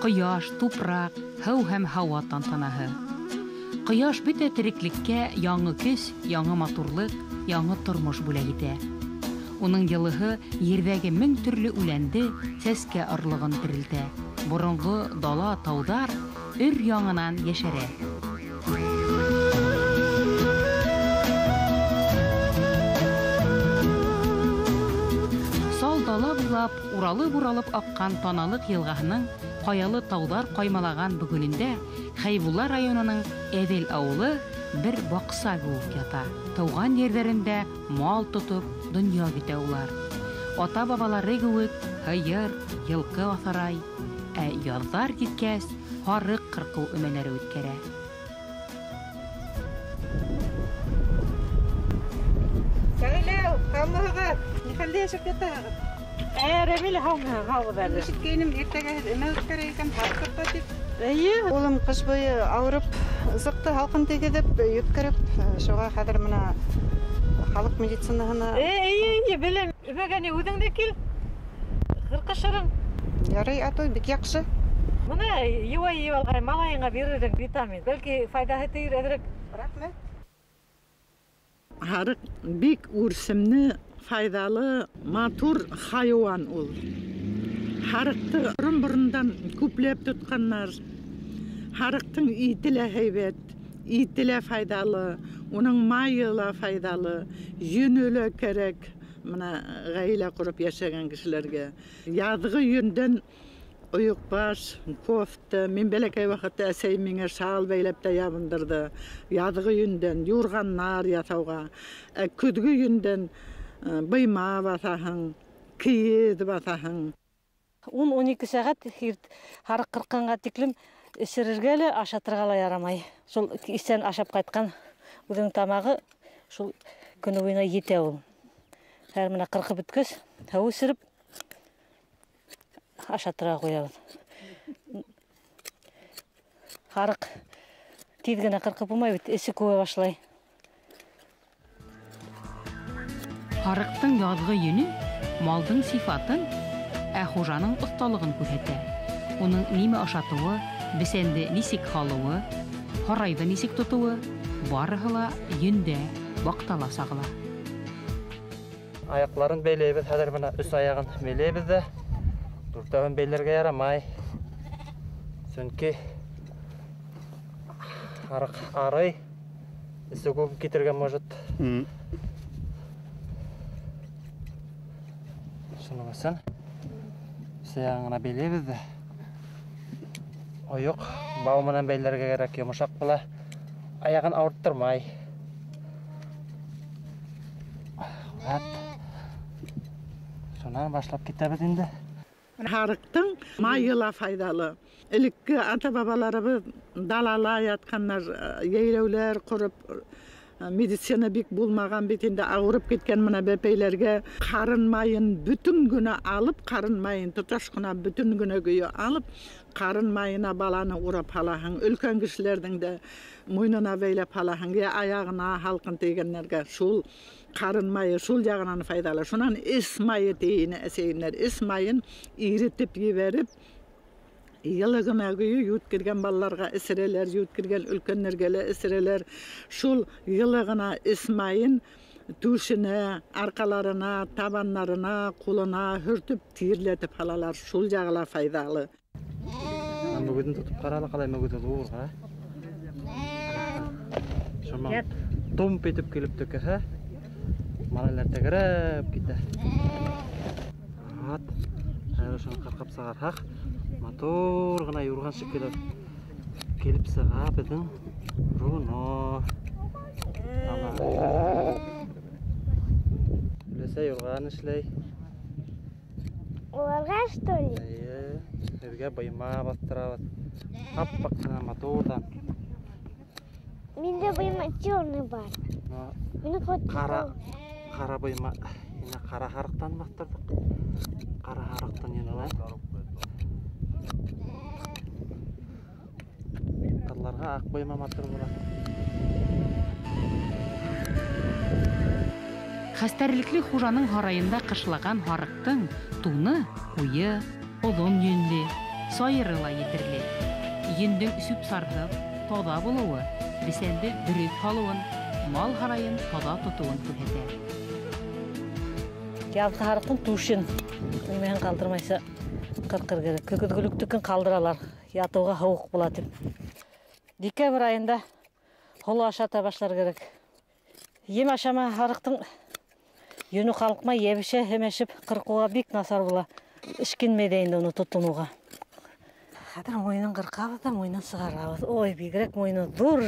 Ҡояш, тупраҡ, һыу һәм һауа тантанаһы. Ҡояш бөтә тереклеккә яңы көс, яңы матурлыҡ, яңы тормош бүләк итә. Уның йылыһы ерҙәге мең төрлө үләнде, сәскә орлоғон терелтә. Боронғо дала, тауҙар өр яңынан йәшәрә. Сал дала буйлап уралып-уралып аҡҡан Таналыҡ йылғаһының ҡаялы тауҙар ҡаймалаған бөгөлөндә Хәйбулла районының Әҙел ауылы бер баҡса кеүек ята. Тыуған ерҙәрендә мал тотоп донъя көтә улар. Ата-бабалары кеүек һыйыр, йылҡы аҫырай, ә яҙҙар киткәс һарыҡ ҡырҡыу өмәләре үткәрә. Сәләү, һаумыһығыҙ? Ни хәлдә йәшәп ятаһығыҙ? Рәмилә, һаумыһың, һаубыҙ әле. Ишеткәйнем, иртәгә һеҙ өмә үткәрә икән, һарыҡ ҡырҡа тип. Эйе. Улым ҡыш буйы ауырып сыҡты, һалҡын тейгеҙеп, йүткереп, шуға хәҙер бына халыҡ медицинаһына. Эйе, эйе, беләм. Өмәгә ни, үҙең дә кил. Ҡырҡышырың. Ярай, атай, бик яҡшы. Бына йыуа-йыуа алғай, малайыңа бирерһең витамин. Бәлки файҙаһы тейер әҙерәк. Рәхмәт. Һарыҡ бик үрсемле, файҙалы, матур хайуан ул. Һарыҡты борон-борондан күпләп тотҡаннар. Һарыҡтың ите лә һәйбәт, ите лә файҙалы, уның майы ла файҙалы, йөнө лә кәрәк. Бына ғаилә ҡороп йәшәгән кешеләргә. Яҙғы йөндән ойоҡбаш, кофта. Мин бәләкәй ваҡытта әсәй миңә шал бәйләп тә ябындырҙы. Яҙғы йөндән юрғаннар яҫауға, ә көҙгө йөндән быйма баҫаһың, кейеҙ баҫаһың. Ун-ун ике сәғәт һарыҡ ҡырҡҡанға тиклем эсерергә лә, ашатырға ла ярамай. Шул иҫән ашап ҡайтҡан үҙенең тамағы шул көнө буйына етә ул. Хәҙер бына ҡырҡып бөткәс, һыу эсереп ашатырға ҡуябыҙ. Һарыҡ тиҙ генә ҡырҡып булмай бит, эсе күбә башлай. Һарыҡтың яҙғы йөнө малдың сифатын, ә хужаның оҫталығын күрһәтә. Уның нимә ашатыуы, бесәнде нисек һалыуы, һарайҙы нисек тотоуы, барыһы ла йөндә, баҡтала сағыла. Аяҡларын бәйләйбеҙ, хәҙер бына өс аяғын бәйләйбеҙ ҙә, дүртәүен бәйләргә ярамай. Сөнки һарыҡ арый, эсе күп китергә может. Шуның өсөн өс аяғын ғына бәйләйбеҙ ҙә. Ойоҡ бау менән бәйләргә кәрәк, йомшаҡ була, аяғын ауырттырмай. Ат. Шунан башлап китәбеҙ инде. Һарыҡтың майы ла файҙалы. Элекке ата-бабаларыбыҙ далала ятҡаннар, йәйләүләр ҡороп, медицина бик булмаған бит инде, ауырып киткән бына бәпәйләргә ҡарын майын бөтөн генә алып, ҡарын майын тоташ ҡына бөтөн генә көйө алып, ҡарын майына баланы урап һалаһың, өлкән кешеләрҙең дә муйынына бәйләп һалаһың, йә аяғына һалҡын тейгәндәргә шул ҡарын майы шул яғынан файҙалы. Шунан эс майы тейенә әсәйемдәр, эс майын иретеп ебәреп, йылы ғына көйө йүткергән балаларға эсерәләр, йүткергән өлкәндәргә лә эсерәләр. Шул йылы ғына эс майын түшенә, арҡаларына, табандарына, ҡулына һөртөп, тирләтеп һалалар. Шул яғы ла файҙалы. Мөгөҙөн тотоп ҡара ла, ҡалай мөгөҙө ҙур, һә? Шунан тумп итеп килеп төкөһә, малайлар тәгәрәп китә. Ат, хәҙер ошоно ҡырҡып сығарһаҡ, матур ғына юрған шикелле килеп сыға беҙҙең Бруно. Өләсә юрған эшләй. Уларға, что ли? Эйе, беҙгә быйма баҫтырабыҙ. Аппаҡ ҡына матурҙан. Миндә быйма черный бар. Мине хоть Ҡара быйма. Инә ҡара һарыҡтан баҫтырҙыҡ. Ҡара һарыҡтан йөнөлә. Ҡыҙларға аҡ быйма матур була. Хәстәрлекле хужаның һарайында ҡышлаған һарыҡтың туны ҡуйы, оҙон йөнлө. Сайыры ла етерлек. Йөндөң сүп-сарһыҙ, таҙа булыуы, бесәнде дөрөҫ һалыуын, мал һарайын таҙа тотоуын күрһәтә. Яҙғы һарыҡтың түшен нимәһен ҡалдырмайса ҡырҡыр кәрәк. Көҙгөлөктөкөн ҡалдыралар, ятыуға һыуыҡ була тип. Декабрь айында һоло ашата башлар кәрәк. Ем ашама һарыҡтың йөнө ҡалҡмай, йәбешә, һемәшеп ҡырҡыуға бик насар була. Эшкинмәй ҙә инде уны тотоноуға. Хәҙер муйынын ҡырҡабыҙ ҙа муйынын сығарабыҙ. Ой, бигерәк муйыны ҙур.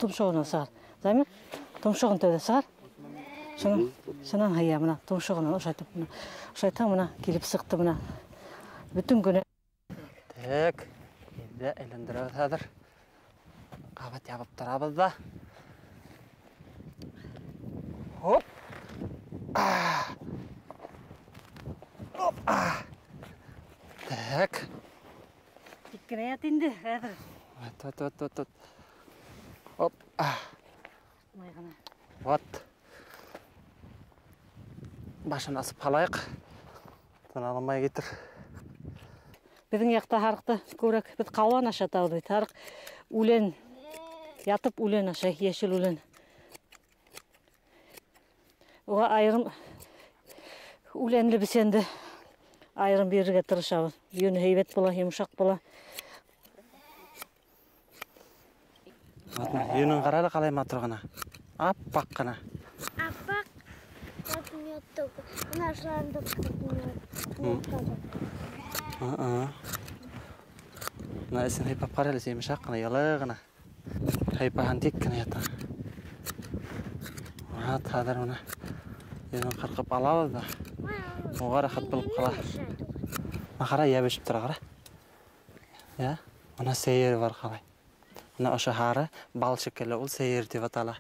Томшоғонан сығар. Замир, томшоғон тәүҙә сығар. Шунан һыя бына, томшоғонан ошайтып бына. Ошайтһаң бына килеп сыҡты бына. Бөтөн көнө. Так, инде әйләндерәбеҙ хәҙер. Ҡабат ябып торабыҙ ҙа. Хоп. Оп. Так. Тик кенә ят инде, хәҙер. Вот, вот, вот, вот, вот. Оп. Май ғына. Вот. Башын асып һалайыҡ. Тын алмай китер. Беҙҙең яҡта һарыҡты күберәк беҙ ҡауан ашатабыҙ бит. Һарыҡ үлән, ятып үлән ашай, йәшел үлән. Уға айырым үләнле бесәнде айырым бирергә тырышабыҙ. Йөнө һәйбәт була, йомшаҡ була. Йөнөн ҡара әле ҡалай матур ғына. Аппаҡ ҡына. Аппаҡ, как мед только. Бына шуларҙы как мед. Бына эсен һыйпап ҡара әле, йомшаҡ ҡына, йылы ғына. Һыйпаһаң тик кенә ята. Ат, хәҙер бына йөнөн ҡырҡып алабыҙ ҙа. Уға рәхәт булып ҡала. Бына ҡара, йәбешеп тора, ҡара. Йә, бына сәйер бар ҡалай. Бына ошо һары бал шикелле, ул сәйер тип атала.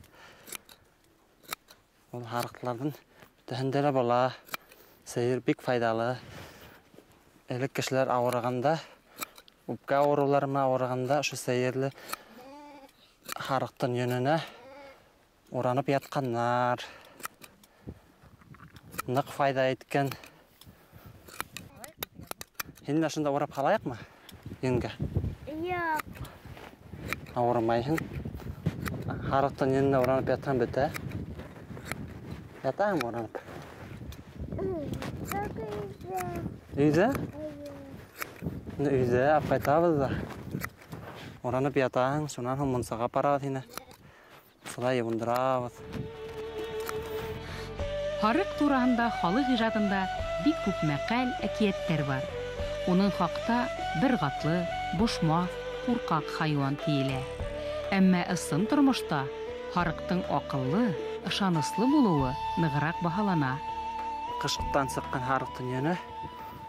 Ул һарыҡларҙың бөтәһендә лә була. Сәйер бик файҙалы. Элек кешеләр ауырығанда, үпкә ауырыулары менән ауырығанда ошо сәйерле һарыҡтың йөнөнә уранып ятҡаннар. Ныҡ файҙа иткән. Һин дә шунда урап һалайыҡмы йөнгә? Юҡ. Ауырымайһың. Һарыҡтың йөнөнә уранып ятһаң бөтә. Ятаһыңмы уранып? Өйҙә? Өйҙә алып ҡайтабыҙ ҙа. Уранып ятаһың, шунан һуң мунсаға барабыҙ һине. Шулай йыуындырабыҙ. Һарыҡ тураһында халыҡ ижадында бик күп мәҡәл, әкиәттәр бар. Уның хаҡта бер ҡатлы, бошмаҫ, ҡурҡаҡ хайуан тейелә. Әммә ысын тормошта һарыҡтың аҡыллы, ышаныслы булыуы нығыраҡ баһалана. Ҡыштан сыҡҡан һарыҡтың йөнө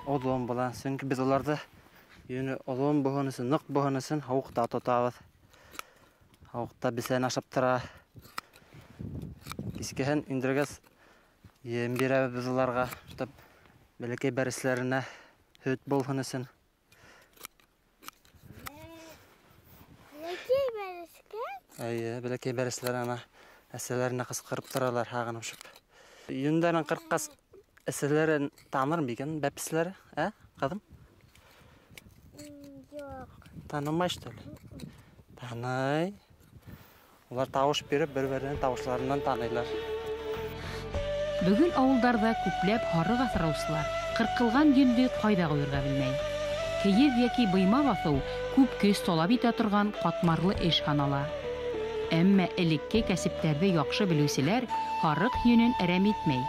оҙон була, сөнки беҙ уларҙы йөнө оҙон булһын өсөн, ныҡ булһын өсөн һыуыҡта тотабыҙ. Һыуыҡта бесән ашап тора. Кискеһен индергәс ем бирәбеҙ беҙ уларға, чтоб бәләкәй бәрәсләренә һөт булһын өсөн. Бәләкәй бәрәскә? Эйе, бәләкәй бәрәсләр ана әсәләренә ҡысҡырып торалар һағынышып. Йөндәрен ҡырҡҡас әсәләрен таныр микән бәпесләре, ә, ҡыҙым? Юҡ. Танымай, что ли? Таный. Улар тауыш биреп, бер-береһенең тауышларынан таныйлар. Бөгөн ауылдарҙа күпләп һарыҡ аҫраусылар ҡырҡылған йөндө ҡайҙа ҡуйырға белмәй. Кейеҙ йәки быйма баҫыу күп көс талап итә торған ҡатмарлы эш һанала. Әммә элекке кәсептәрҙе яҡшы белеүселәр һарыҡ йөнөн әрәм итмәй.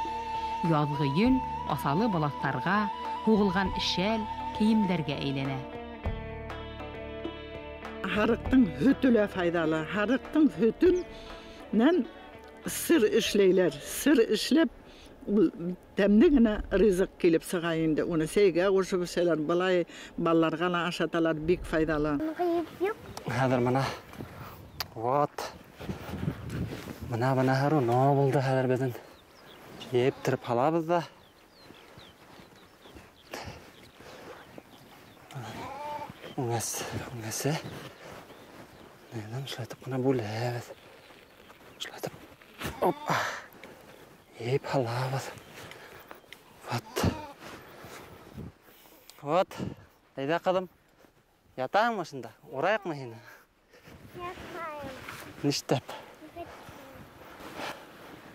Яҙғы йөн аҫалы балаҫтарға, һуғылған шәл, кейемдәргә әйләнә. Һарыҡтың һөтө лә файҙалы. Һарыҡтың һөтөнән сыр эшләйләр. Сыр эшләп, ул тәмле генә ризыҡ килеп сыға инде. Уны сәйгә ҡушып эсәләр, былай балаларға ла ашаталар, бик файҙалы. Хәҙер бына. Вот. Бына бына һарыны булды хәҙер беҙҙең. Йыйып һалабыҙ ҙа. Үңәс, үңәсе. Нәҙән шулайтып ҡына бүләбеҙ. Шулайтып. Опа. Йыйып һалабыҙ. Вот. Вот. Әйҙә, ҡыҙым. Ятаңмы шунда? Урайыҡмы һине? Ятмайым. Ништәп?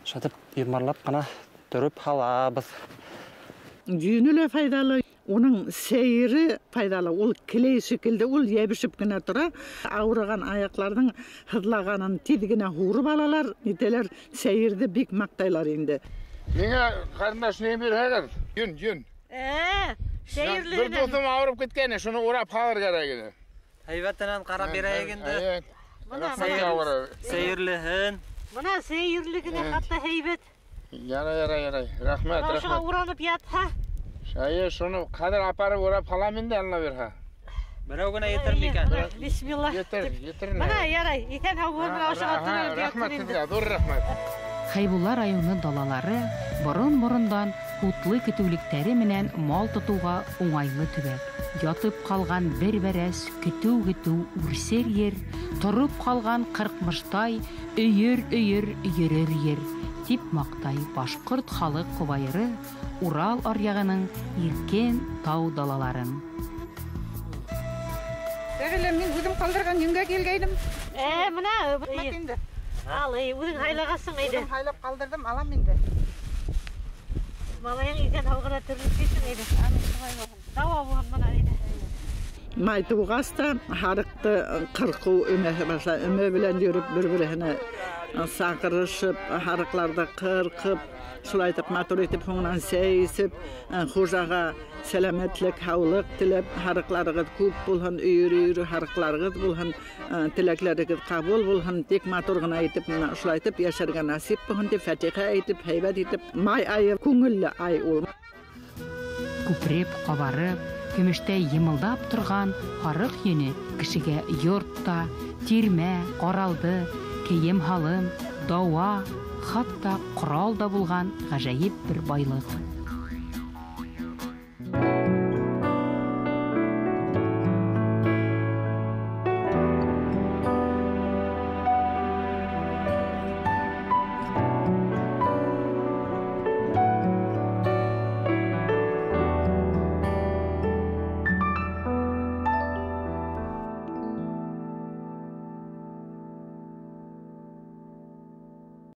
Шатып йомарлап ҡына төрөп һалабыҙ. Йөнө лә файҙалы, уның сәйере файҙалы. Ул клей шикелле, ул йәбешеп кенә тора. Ауырыған аяҡларҙың һыҙлағанын тиҙ генә һурып алалар, нитәләр, сәйерҙе бик маҡтайлар инде. Миңә ҡарындаш ни бирһәгеҙ? Йөн, йөн. Сәйерле. Бер дуҫым ауырып киткәйне, шуны урап һалыр кәрәк ине. Һәйбәтенән ҡарап бирәйек инде. Сәйерлеһен. Бына сәйерлегенә хатта һәйбәт. Ярай, ярай, ярай. Рәхмәт, рәхмәт. Шуға уранып ятһа. Әйе, шуны хәҙер апарып урап һалам инде, Алла бирһә. Берәү генә етер микән? Бисмилла. Етер, етер. Бына ярай, иҫән һау булһын, бына ошоға түләнеп Рәхмәт һеҙгә, ҙур рәхмәт. Хәйбулла районы далалары борон-борондан утлы көтөүлектәре менән мал тотоуға уңайлы төбәк. Ятып ҡалған бер бәрәс көтөү-көтөү үрсер ер, тороп ҡалған ҡырҡмыштай өйөр-өйөр йөрөр ер, тип маҡтай башҡорт халыҡ ҡобайыры Урал аръяғының иркен тау далаларын. Сәғилә, мин үҙем ҡалдырған йөнгә килгәйнем. Бына, Рәхмәт инде. Ал, үҙең һайлағасың әйҙә. Үҙем һайлап ҡалдырҙым, алам инде. Малайың иҫән һау ғына терелеп китһен әйҙә. Амин, шулай булһын. Дауа булһын бына әйҙә. Май тыуғас та һарыҡты ҡырҡыу өмәһе башлай. Өмә белән йөрөп бер-береһенә саҡырышып, һарыҡларҙы ҡырҡып, шулай итеп матур итеп һуңынан сәй эсеп, хужаға сәләмәтлек, һаулыҡ теләп, һарыҡларығыҙ күп булһын, өйөр-өйөр һарыҡларығыҙ булһын, теләкләрегеҙ ҡабул булһын, тик матур ғына итеп, менә шулай итеп йәшәргә насип булһын тип, фатиха әйтеп, һәйбәт итеп, май айы күңелле ай ул. Күпереп, ҡабарып, көмөштәй йымылдап торған һарыҡ йөнө кешегә йорт та, тирмә, ҡаралды, кейем-һалым, дауа, хатта ҡорал да булған ғәжәйеп бер байлыҡ.